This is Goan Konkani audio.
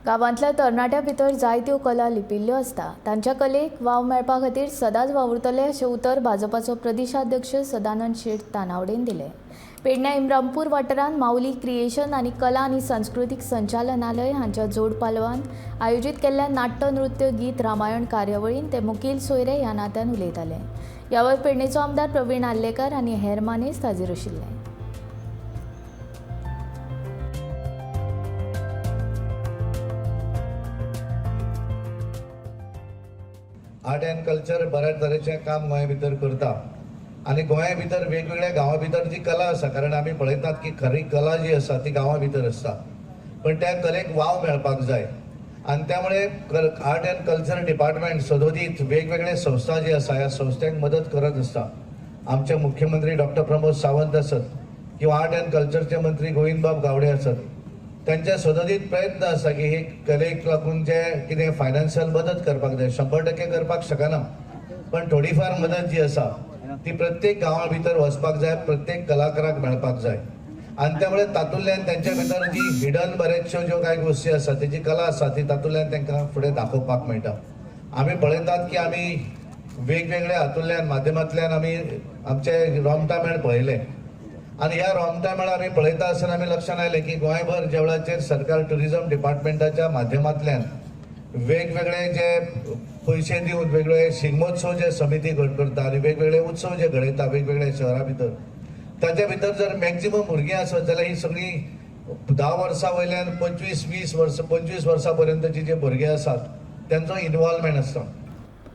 गांवांतल्या तरणाट्यां भितर जायत्यो कला लिपिल्ल्यो आसता. तांच्या कलेक वाव मेळपा खातीर सदांच वावुरतले अशें उतर भाजपाचो प्रदेशाध्यक्ष सदानंद शेट तानावडेन दिलें. पेडण्यां इम्रामपूर वाठारांत माऊली क्रिएशन आनी कला आनी सांस्कृतीक संचालनालय हांच्या जोड पालवान आयोजीत केल्ल्या नाट्य नृत्य गीत रामायण कार्यावळीन ते मुखेल सोयरे ह्या नात्यान उलयताले. ह्या वेळार पेडणेचो आमदार प्रवीण आर्लेकार आनी हेर मानेस्त हाजीर आशिल्ले. आर्ट अँड कल्चर बऱ्या तरेचें काम गोंया भितर करता आनी गोंया भितर वेगवेगळ्या गांवां भितर जी कला आसा, कारण आमी पळयतात की खरी कला जी आसा ती गांवां भितर आसता, पण त्या कलेक वाव मेळपाक जाय आनी त्यामुळे आर्ट अँड कल्चर डिपार्टमेंट सदोदीत वेगवेगळे संस्था जी आसा ह्या संस्थांक मदत करत आसता. आमचे मुख्यमंत्री डॉक्टर प्रमोद सावंत आसत किंवा आर्ट अँड कल्चरचे मंत्री गोविंदबाब गावडे आसत, त्यांच्या सदोदीत प्रयत्न आसा की हे कलेक लागून जे कितें फायनान्शियल मदत करपाक जाय, 100% करपाक शकना, पण थोडीफार मदत जी आसा ती प्रत्येक गांवा भितर वचपाक जाय, प्रत्येक कलाकाराक मेळपाक जाय. आनी त्यामुळे तातूंतल्यान त्यांच्या भितर जी हिडन बरेचश्यो ज्यो कांय गोश्टी आसा, तेजी कला आसा ती तातूंतल्यान तांकां फुडें दाखोवपाक मेळटा. आमी पळयतात की आमी वेगवेगळ्या हातूंतल्यान माध्यमांतल्यान आमी आमचे रोमटा मेळ पळयले आनी ह्या रोमटा मेळ आमी पळयता आसतना आमी लक्षांत आयलें की गोंयभर जेवणाचेर सरकार ट्युरिजम डिपार्टमेंटाच्या माध्यमांतल्यान वेगवेगळे जे पयशे दिवन वेगवेगळे शिगमोत्सव जे समिती करता आनी वेगवेगळे उत्सव जे घडयता वेगवेगळ्या शहरा भितर, ताच्या भितर जर मॅक्झिमम भुरगीं आसत जाल्यार ही सगळीं 10 वर्सां वयल्यान 25 20 वर्सां 25 वर्सां पर्यंतची जे भुरगे आसात त्यांचो इन्वॉल्वमेंट आसता.